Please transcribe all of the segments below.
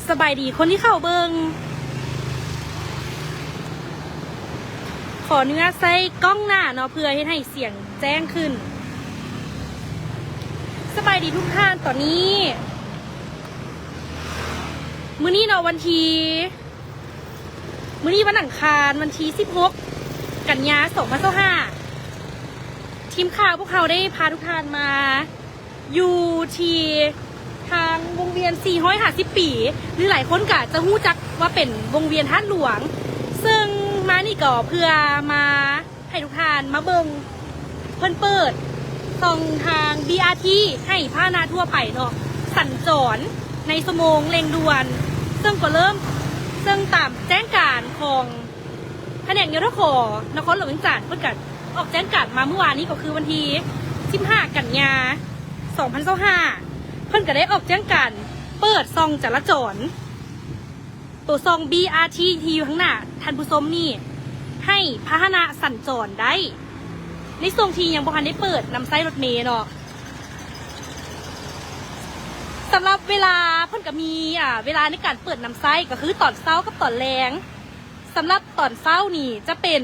ສະບາຍດີຄົນທີ່ເຂົ້າເບິ່ງ. ຂໍອະນຸຍາດໃຊ້ກ້ອງໜ້າເນາະ ເພື່ອເຮັດໃຫ້ສຽງແຈ້ງຂຶ້ນ. ສະບາຍດີທຸກທ່ານ. ຕອນນີ້ ມື້ນີ້ເນາະ ວັນທີ ມື້ນີ້ວັນອັງຄານ ວັນທີສິບຫົກ ກັນຍາ ສອງພັນຊາວຫ້າ ທີມຂ່າວພວກເຮົາໄດ້ພາທຸກທ່ານມາ ຢູ່ທີ່ທາງວົງວຽນສີ່ຮ້ອຍຫ້າສິບປີ ຫຼືຫຼາຍຄົນກະຈະຮູ້ຈັກວ່າເປັນວົງວຽນທາດຫຼວງ. ເຊິ່ງມານີ້ກໍເພື່ອມາໃຫ້ທຸກທ່ານມາເບິ່ງ ເພິ່ນເປີດຊ່ອງທາງ ບີອາທີ ໃຫ້ພາຫະນະທົ່ວໄປເນາະ ສັນຈອນໃນຊົ່ວໂມງເລັ່ງດ່ວນ. ເຊິ່ງກໍເລີ່ມ ເຊິ່ງຕາມແຈ້ງການຂອງ ພະແນກ ຍທຂ ນະຄອນຫຼວງວຽງຈັນ ເພິ່ນກະອອກແຈ້ງການມາມື້ວານນີ້ ກໍຄືວັນທີສິບຫ້າ ກັນຍາ ສອງພັນຊາວຫ້າ ເພິ່ນກະໄດ້ອອກແຈ້ງການເປີດຊ່ອງຈະລາຈອນ ໂຕຊ່ອງ ບີອາທີ ທີ່ຢູ່ຂ້າງໜ້າທ່ານຜູ້ຊົມນີ້ ໃຫ້ພາຫະນະສັນຈອນໄດ້ ໃນຊ່ວງທີ່ຍັງບໍ່ທັນໄດ້ເປີດນຳໃຊ້ລົດເມເນາະ. ສຳລັບເວລາ ເພິ່ນກະມີ ອາ ເວລາໃນການເປີດນຳໃຊ້ ກໍຄືຕອນເຊົ້າກັບຕອນແລງ. ສຳລັບຕອນເຊົ້ານີ້ຈະເປັນ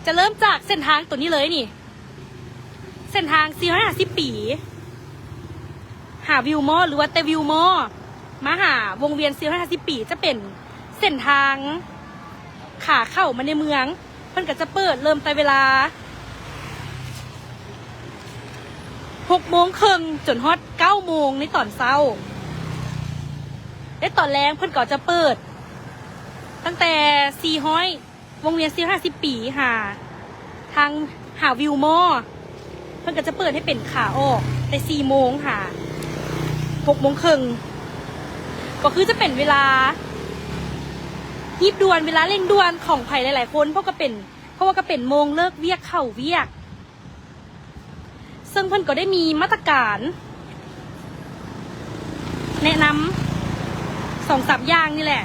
ຈະເລີ່ມຈາກເສັ້ນທາງໂຕນີ້ເລີຍນີ້ ເສັ້ນທາງສີ່ຮ້ອຍຫ້າສິບປີ ຫາວິວມໍ ຫຼືວ່າແຕ່ວິວມໍ ມາຫາວົງວຽນສີ່ຮ້ອຍຫ້າສິບປີ ຈະເປັນເສັ້ນທາງຂາເຂົ້າມາໃນເມືອງ. ເພິ່ນກະຈະເປີດເລີ່ມແຕ່ເວລາຫົກໂມງເຄິ່ງ ຈົນຮອດເກົ້າໂມງໃນຕອນເຊົ້າ ແລະ ຕອນແລງເພິ່ນກໍຈະເປີດຕັ້ງແຕ່ສີ່ຮ້ອຍ ວົງວຽນສີ່ຮ້ອຍຫ້າສິບປີ ຫາ ທາງ ຫາວິວມໍ ເພິ່ນກໍຈະເປີດໃຫ້ເປັນຂາອອກແຕ່ສີ່ໂມງຫາຫົກໂມງເຄິ່ງ ກໍຄືຈະເປັນເວລາຮີບດ່ວນ ເວລາເລັ່ງດ່ວນຂອງໃຜຫຼາຍໆຄົນ ເພາະກໍເປັນ ເພາະວ່າກໍເປັນໂມງເລີກວຽກເຂົ້າວຽກ. ເຊິ່ງເພິ່ນກໍໄດ້ມີມາດຕະການແນະນຳສອງສາມຢ່າງນີ້ແຫຼະ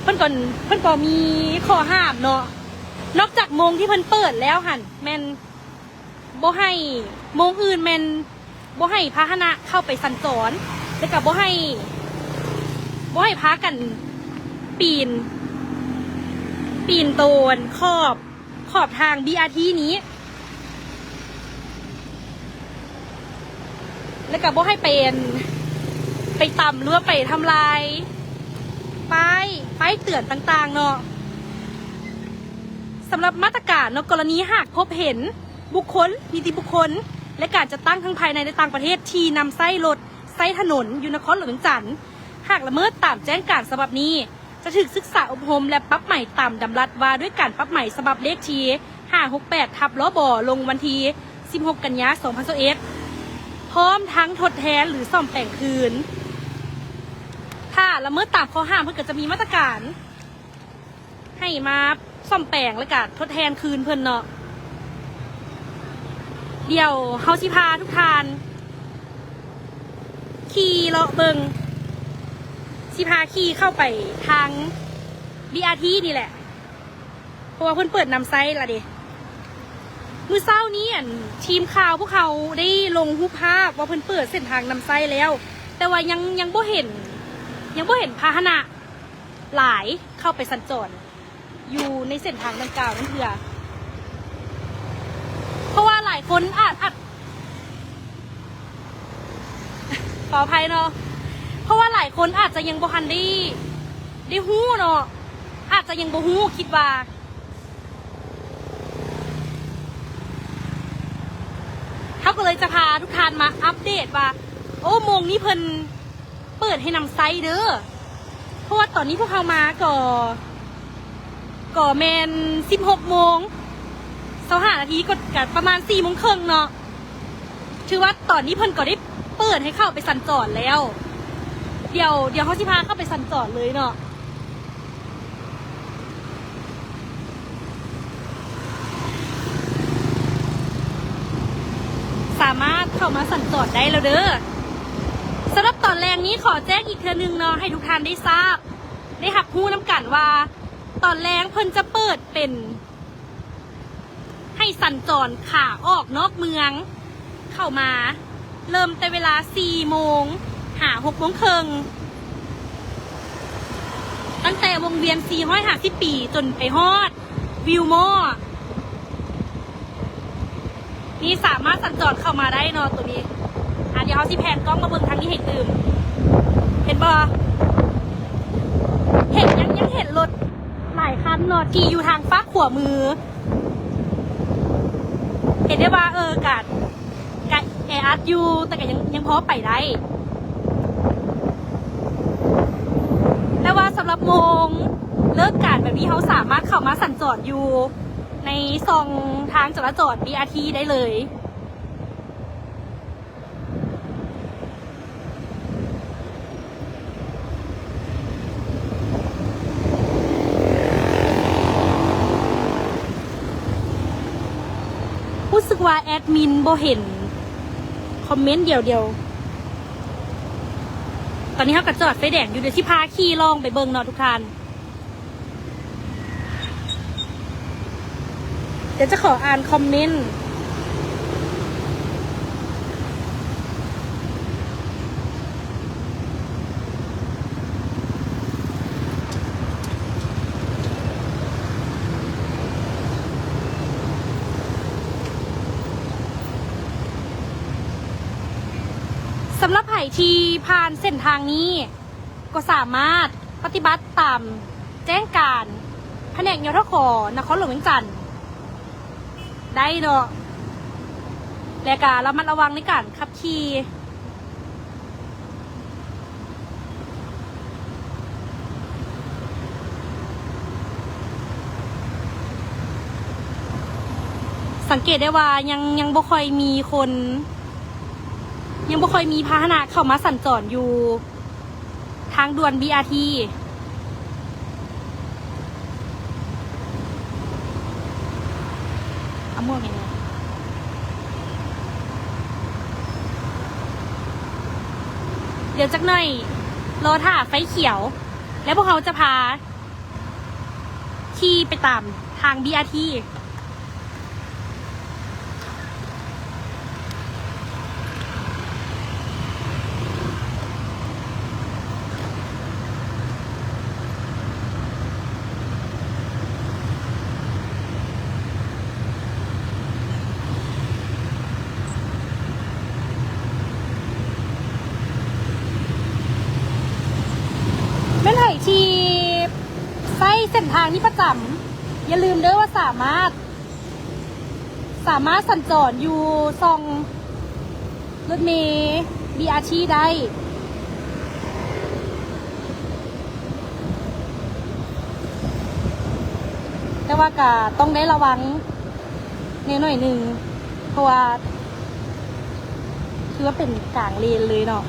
ເພິ່ນກໍ ເພິ່ນກໍມີຂໍ້ຫ້າມເນາະ ນອກຈາກໂມງທີ່ເພິ່ນເປີດແລ້ວຫັ້ນ ແມ່ນບໍ່ໃຫ້ ໂມງອື່ນແມ່ນບໍ່ໃຫ້ພາຫະນະເຂົ້າໄປສັນຈອນ ແລ້ວກໍບໍ່ໃຫ້ ບໍ່ໃຫ້ພາກັນປີນ ປີນໂຕນຂອບ ຂອບທາງ ບີອາທີ ນີ້ ແລ້ວກໍບໍ່ໃຫ້ໄປ ໄປຕຳ ຫຼືວ່າໄປທຳລາຍປ້າຍ ປ້າຍເຕືອນຕ່າງໆເນາະ. ສຳລັບມາດຕະການເນາະ ກໍລະນີຫາກພົບເຫັນບຸກຄົນ ນິຕິບຸກຄົນ ແລະ ການຈັດຕັ້ງທັງພາຍໃນ ແລະ ຕ່າງປະເທດ ທີ່ນຳໃຊ້ລົດໃຊ້ຖະໜົນຢູ່ນະຄອນຫຼວງວຽງຈັນ ຫາກລະເມີດຕາມແຈ້ງການສະບັບນີ້ ຈະຖືກສຶກສາອົບຮົມ ແລະ ປັບໃໝຕາມດຳລັດວ່າດ້ວຍການປັບໃໝສະບັບເລກທີຫ້າຫົກແປດ ທັບ ລບ ລົງວັນທີສິບຫົກ ກັນຍາ ສອງພັນຊາວເອັດ ພ້ອມທັງທົດແທນ ຫຼື ສ້ອມແປງຄືນ. ຖ້າລະເມີດຕາມຂໍ້ຫ້າມ ເພິ່ນກໍຈະມີມາດຕະການໃຫ້ມາສ້ອມແປງ ແລະ ກະທົດແທນຄືນເພິ່ນເນາະ. ດຽວເຮົາຊິພາທຸກທ່ານ ຂີ່ເລາະເບິ່ງ ຊິພາຂີ່ເຂົ້າໄປທາງ ບີອາທີ ນີ້ແຫຼະ ເພາະວ່າເພິ່ນເປີດນຳໃຊ້ລະເດ. ມື້ເຊົ້ານີ້ ອັນ ທີມຂ່າວພວກເຮົາໄດ້ລົງຮູບພາບວ່າເພິ່ນເປີດເສັ້ນທາງນຳໃຊ້ແລ້ວ ແຕ່ວ່າຍັງ ຍັງບໍ່ເຫັນ ຍັງບໍ່ເຫັນພາຫະນະຫຼາຍເຂົ້າໄປສັນຈອນ ຢູ່ໃນເສັ້ນທາງດັ່ງກ່າວນັ້ນເທື່ອ ເພາະວ່າຫຼາຍຄົນອາດ ອາດ ຂໍອະໄພເນາະ ເພາະວ່າຫຼາຍຄົນອາດຈະຍັງບໍ່ທັນໄດ້ ໄດ້ຮູ້ເນາະ ອາດຈະຍັງບໍ່ຮູ້ ຄິດວ່າ ເຮົາກໍເລີຍຈະພາທຸກທ່ານມາອັບເດດວ່າ ໂອ້ ໂມງນີ້ເພິ່ນ ເປີດໃຫ້ນຳໃຊ້ເດີ ເພາະວ່າຕອນນີ້ພວກເຮົາມາກໍ ກໍແມ່ນສິບຫົກໂມງຊາວຫ້ານາທີ ກໍ ກໍປະມານສີ່ໂມງເຄິ່ງເນາະ ຖືວ່າຕອນນີ້ເພິ່ນກໍໄດ້ເປີດໃຫ້ເຂົ້າໄປສັນຈອນແລ້ວ. ດຽວ ດຽວເຮົາຊິພາເຂົ້າໄປສັນຈອນເລີຍເນາະ. ສາມາດເຂົ້າມາສັນຈອນໄດ້ແລ້ວເດີ. ສຳລັບຕອນແລງນີ້ຂໍແຈ້ງອີກເທື່ອໜຶ່ງເນາະ ໃຫ້ທຸກທ່ານໄດ້ຊາບ ໄດ້ຮັບຮູ້ນຳກັນວ່າ ຕອນແລງເພິ່ນຈະເປີດເປັນໃຫ້ສັນຈອນຂາອອກນອກເມືອງເຂົ້າມາ ເລີ່ມແຕ່ເວລາສີ່ໂມງຫາຫົກໂມງເຄິ່ງ ຕັ້ງແຕ່ວົງວຽນສີ່ຮ້ອຍຫ້າສິບປີ ຈົນໄປຮອດວິວມໍນີ້ ສາມາດສັນຈອນເຂົ້າມາໄດ້ເນາະ ໂຕນີ້. ອາ ດຽວເຮົາຊິແພນກ້ອງມາເບິ່ງທາງນີ້ໃຫ້ຕື່ມ ເຫັນບໍ່? ເຫັນ ຍັງ ຍັງເຫັນລົດຫຼາຍຄັນເນາະ ທີ່ຢູ່ທາງຟາກຂວາມື. ເຫັນໄດ້ວ່າ ເອີ ກະ ກະແອອັດຢູ່ ແຕ່ກະຍັງ ຍັງພໍໄປໄດ້. ແຕ່ວ່າສຳລັບໂມງເລີກການແບບນີ້ ເຮົາສາມາດເຂົ້າມາສັນຈອນຢູ່ໃນຊ່ອງທາງຈະລາຈອນ ບີອາທີ ໄດ້ເລີຍ. ຮູ້ສຶກວ່າແອດມິນບໍ່ເຫັນຄອມເມັນດຽວໆ. ຕອນນີ້ເຮົາກະຈອດໄຟແດງຢູ່ ດຽວຊິພາຂີ່ລ່ອງໄປເບິ່ງເນາະທຸກທ່ານ. ດຽວຈະຂໍອ່ານຄອມເມັນ. ສຳລັບໃຜທີ່ຜ່ານເສັ້ນທາງນີ້ ກໍສາມາດປະຕິບັດຕາມແຈ້ງການພະແນກ ຍທຂ ນະຄອນຫຼວງວຽງຈັນໄດ້ເນາະ ແລະກະລະມັດລະວັງໃນການຂັບຂີ່. ສັງເກດໄດ້ວ່າຍັງ ຍັງບໍ່ຄ່ອຍມີຄົນ ຍັງບໍ່ຄ່ອຍມີພາຫະນະເຂົ້າມາສັນຈອນຢູ່ ທາງດ່ວນ ບີອາທີ ເອົາໝວກໃຫ້ແດ່. ດຽວຈັກໜ້ອຍລໍຖ້າໄຟຂຽວ ແລ້ວພວກເຮົາຈະພາ ຂີ່ໄປຕາມທາງ ບີອາທີ. ແມ່ນໃຜທີ່ໃຊ້ເສັ້ນທາງນີ້ປະຈຳ ຢ່າລືມເດີວ່າສາມາດ ສາມາດສັນຈອນຢູ່ຊ່ອງລົດເມ ບີອາທີ ໄດ້ ແຕ່ວ່າກະຕ້ອງໄດ້ລະວັງແດ່ໜ້ອຍໜຶ່ງ ເພາະວ່າ ຖືວ່າເປັນກາງເລນເລີຍເນາະ.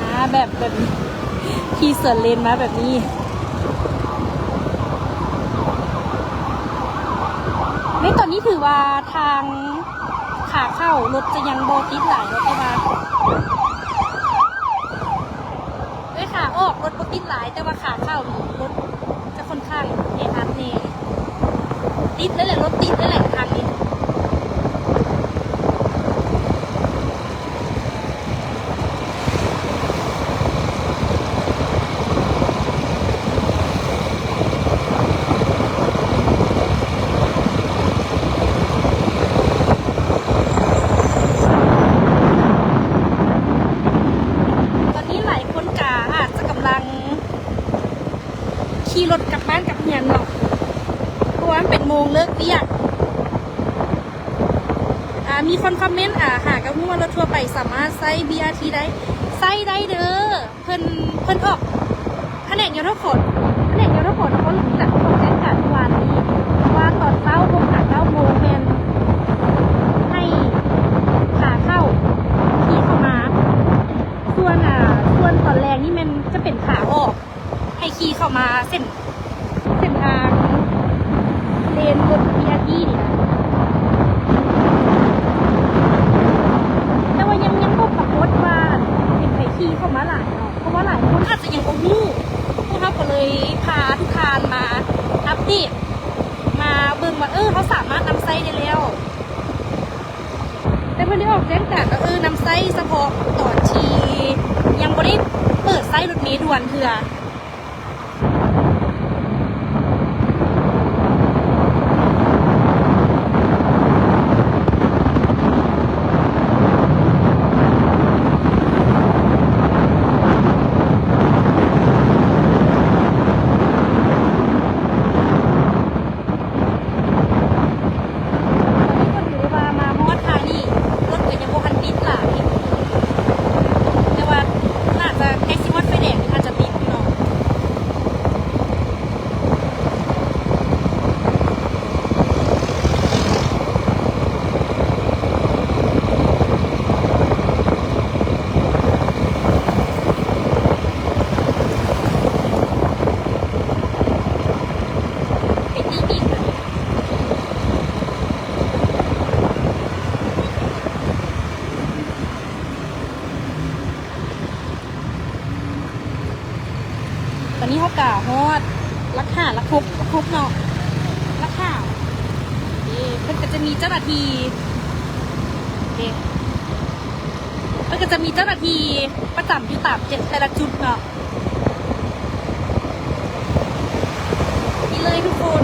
ອາ ແບບ ແບບ ຂີ່ສວນເລນມາແບບນີ້. ໃນຕອນນີ້ຖືວ່າທາງຂາເຂົ້າລົດຈະຍັງບໍ່ຕິດຫຼາຍເນາະ ແຕ່ວ່າໂດຍຂາອອກລົດບໍ່ຕິດຫຼາຍ ແຕ່ວ່າຂາເຂົ້ານີ້ລົດຈະຂ້ອນຂ້າງແອອັດແດ່ ຕິດເລີຍແຫຼະ ລົດຕິດເລີຍແຫຼະທາງນີ້. ຕອນນີ້ຫຼາຍຄົນກະອາດຈະກຳລັງຂີ່ລົດກັບບ້ານກັບເຮືອນເນາະ ເພາະວ່າມັນເປັນໂມງເລີກວຽກ. ອາ ມີຄົນຄອມເມັນ ອາ ຫາກະຮູ້ວ່າລົດທົ່ວໄປສາມາດໃຊ້ ບີອາທີ ໄດ້ ໃຊ້ໄດ້ເດີ. ເພິ່ນ ເພິ່ນອອກ ພະແນກ ຍທຂ ພະແນກ ຍທຂ ນະຄອນຫຼວງວຽງຈັນ ອອກແຈ້ງການເມື່ອວານນີ້ວ່າ ຕອນເຊົ້າຫົກຫາເກົ້າໂມງແມ່ນໃຫ້ຂາເຂົ້າຂີ່ເຂົ້າມາ ສ່ວນ ອາ ສ່ວນຕອນແລງນີ້ແມ່ນຈະເປັນຂາອອກ ໃຫ້ຂີ່ເຂົ້າມາເສັ້ນ ເສັ້ນທາງເລນລົດ ບີອາທີ ນີ້ນະ. ເພິ່ນໄດ້ອອກແຈ້ງການວ່າ ເອີ ນຳໃຊ້ສະເພາະຕອນທີ່ຍັງບໍ່ໄດ້ເປີດໃຊ້ລົດເມດ່ວນເທື່ອ. ຕອນນີ້ກໍຖືໄດ້ວ່າມາຮອດທ່ານີ້ ລົດກໍຍັງບໍ່ທັນຕິດຫຼາຍ ແຕ່ວ່າໜ້າຈະໃກ້ຊິຮອດໄຟແດງນີ້ ອາດຈະຕິດຢູ່ເນາະ. ຕອນນີ້ເຮົາກະຮອດຫຼັກຫ້າ ຫຼັກຫົກ ຫຼັກຫົກເນາະ ຫຼັກຫ້າ. ເອີ ເພິ່ນກະຈະມີເຈົ້າໜ້າທີ່ ເອີ ເພິ່ນກະຈະມີເຈົ້າໜ້າທີ່ປະຈຳຢູ່ຕາມແຕ່ລະຈຸດເນາະ. ນີ້ເລີຍທຸກຄົນ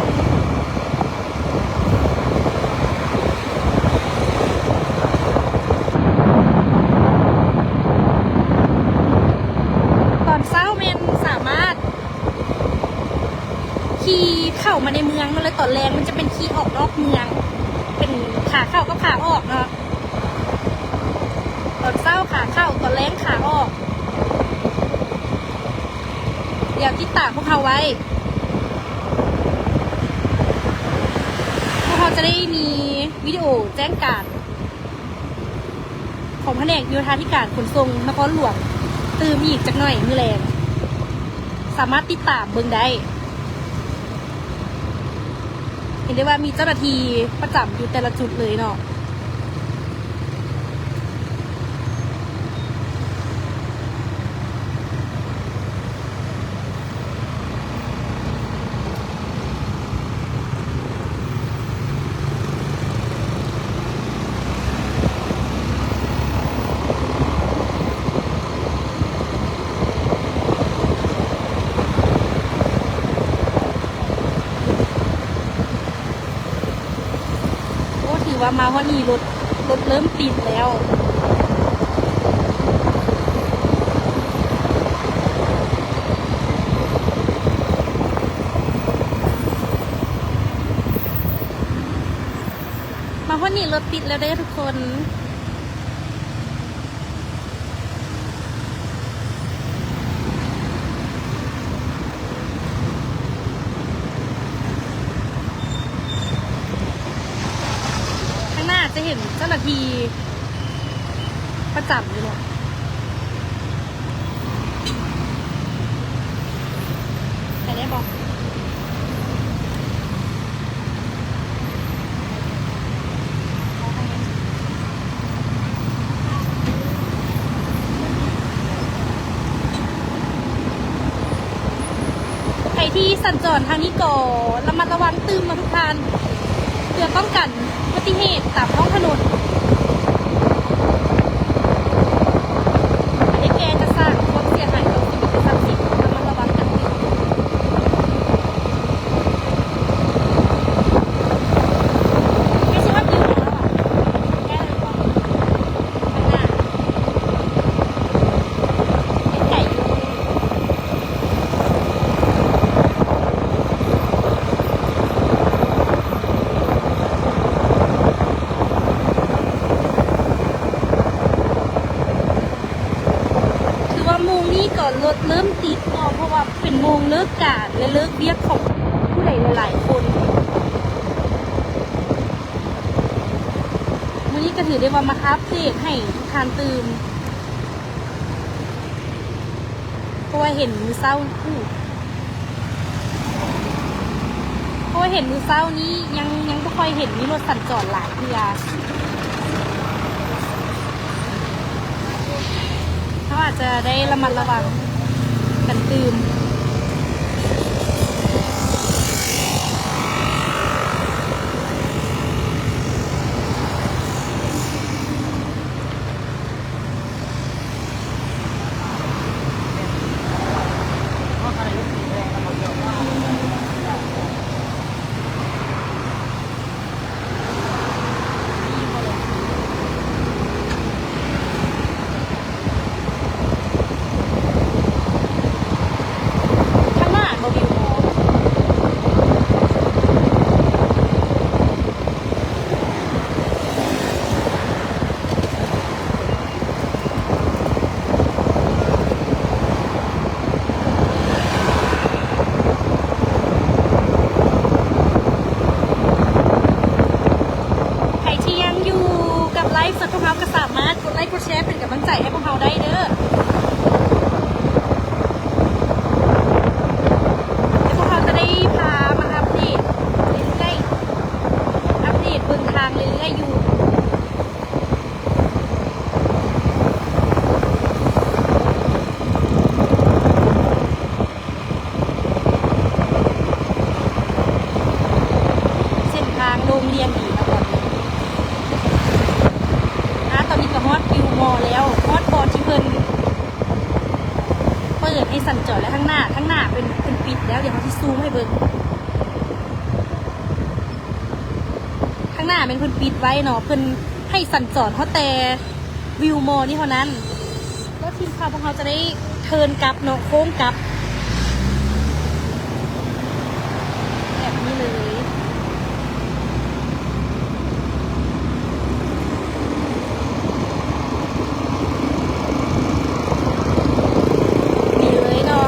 ຕອນເຊົ້າແມ່ນສາມາດຂີ່ເຂົ້າມາໃນເມືອງເນາະ ແລະຕອນແລງມັນຈະເປັນຂີ່ອອກນອກເມືອງ ເປັນຂາເຂົ້າກັບຂາອອກເນາະ. ຕອນເຊົ້າຂາເຂົ້າ ຕອນແລງຂາອອກ. ດຽວຕິດຕາມພວກເຮົາໄວ້ ພວກເຮົາຈະໄດ້ມີວິດີໂອແຈ້ງການຂອງພະແນກໂຍທາທິການຂົນສົ່ງນະຄອນຫຼວງຕື່ມອີກຈັກໜ້ອຍມື້ແລງ ສາມາດຕິດຕາມເບິ່ງໄດ້. ເຫັນໄດ້ວ່າມີເຈົ້າໜ້າທີ່ປະຈຳຢູ່ແຕ່ລະຈຸດເລີຍເນາະ. ໂອ້ ຖືວ່າມາຮອດນີ້ລົດ ລົດເລີ່ມຕິດແລ້ວ. ມາຮອດນີ້ລົດຕິດແລ້ວເດີທຸກຄົນ. ຂ້າງໜ້າຈະເຫັນເຈົ້າໜ້າທີ່ປະຈຳຢູ່ເນາະ. ໄປໄດ້ບໍ່? ໃຜທີ່ສັນຈອນທາງນີ້ກໍລະມັດລະວັງຕື່ມເນາະທຸກທ່ານ ເພື່ອປ້ອງກັນອຸບັດຕິເຫດຕາມທ້ອງຖະໜົນ. ອັນນີ້ແກຈະສ້າງຄວາມເສຍຫາຍຕໍ່ຊີວິດແລະຊັບສິນ ລະມັດລະວັງກັນຕື່ມ. ໃກ້ຊິຮອດວິວແລ້ວອະ ໃກ້ແລ້ວບໍ່? ຂ້າງໜ້າ ຍັງໄກຢູ່. ຖືວ່າໂມງນີ້ກໍລົດເລີ່ມຕິດເນາະ ເພາະວ່າເປັນໂມງເລີກການ ແລະ ເລີກວຽກຂອງຜູ້ໃດຫຼາຍໆຄົນ. ມື້ນີ້ກໍຖືໄດ້ວ່າມາອັບເດດໃຫ້ທຸກທ່ານຕື່ມ. ເພາະວ່າເຫັນມື້ເຊົ້າ ເພາະວ່າເຫັນມື້ເຊົ້ານີ້ຍັງ ຍັງບໍ່ຄ່ອຍເຫັນມີລົດສັນຈອນຫຼາຍເທື່ອ. ເຮົາອາດຈະໄດ້ລະມັດລະວັງກັນຕື່ມ. ສັດ ພວກເຮົາກໍສາມາດກົດໄລ້ກົດແຊເປັນກຳລັງໃຈໃຫ້ພວກເຮົາໄດ້ເດີ້ ແລະ ພວກເຮົາຈະໄດ້ພາມາອັບເດດເລື້ອຍໆ ອັບເດດເບິ່ງທາງເລື້ອຍໆຢູ່. ເສັ້ນທາງໂລ່ງລ່ຽນດີເນາະຕອນນີ້. ອາ ຕອນນີ້ກໍຮອດວິວມໍແລ້ວ ຮອດບ່ອນທີ່ເພິ່ນເປີດໃຫ້ສັນຈອນແລ້ວ. ທາງໜ້າ ທາງໜ້າເປັນ ເພິ່ນປິດແລ້ວ ດຽວເຮົາຊິຊູມໃຫ້ເບິ່ງ. ທາງໜ້າແມ່ນເພິ່ນປິດໄວ້ເນາະ ເພິ່ນໃຫ້ສັນຈອນຮອດແຕ່ວິວມໍນີ້ເທົ່ານັ້ນ. ແລ້ວທີມຂ່າວພວກເຮົາຈະໄດ້ເທີນກັບເນາະ ໂຄ້ງກັບ ແບບນີ້ເລີຍ. ນີ້ເລີຍເນາະ.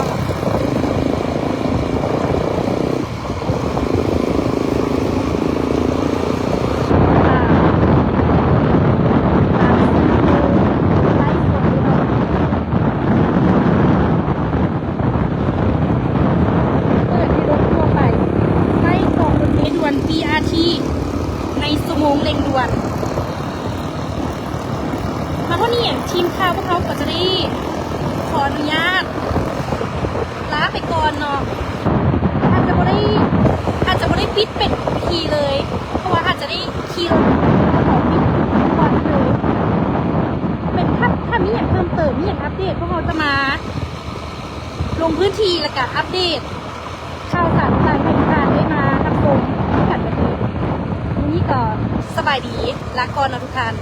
ເປີດໃຫ້ລົດທົ່ວໄປໃຊ້ຂອງລົດເມດ່ວນ ບີອາທີ ໃນຊົ່ວໂມງເລັ່ງດ່ວນ. ມາເທົ່ານີ້ ທີມຂ່າວພວກເຮົາກໍຈະໄດ້ຂໍອະນຸຍາດລາໄປກ່ອນເນາະ. ອາດຈະບໍ່ໄດ້ ອາດຈະບໍ່ໄດ້ປິດເປັນພິທີເລີຍ ເພາະວ່າອາດຈະໄດ້ຂີ່ລົດ ຂໍປິດກ່ອນເລີຍ. ເປັນ ຖ້າ ຖ້າມີຫຍັງເພີ່ມເຕີມ ມີຫຍັງອັບເດດ ພວກເຮົາຈະມາລົງພື້ນທີ່ ແລ້ວກະອັບເດດຂ່າວສານຕ່າງໆ ໃຫ້ທຸກທ່ານໄດ້ມາຮັບຊົມນຳກັນແບບນີ້. ມື້ນີ້ກໍສະບາຍດີ ລາກ່ອນເນາະທຸກທ່ານ.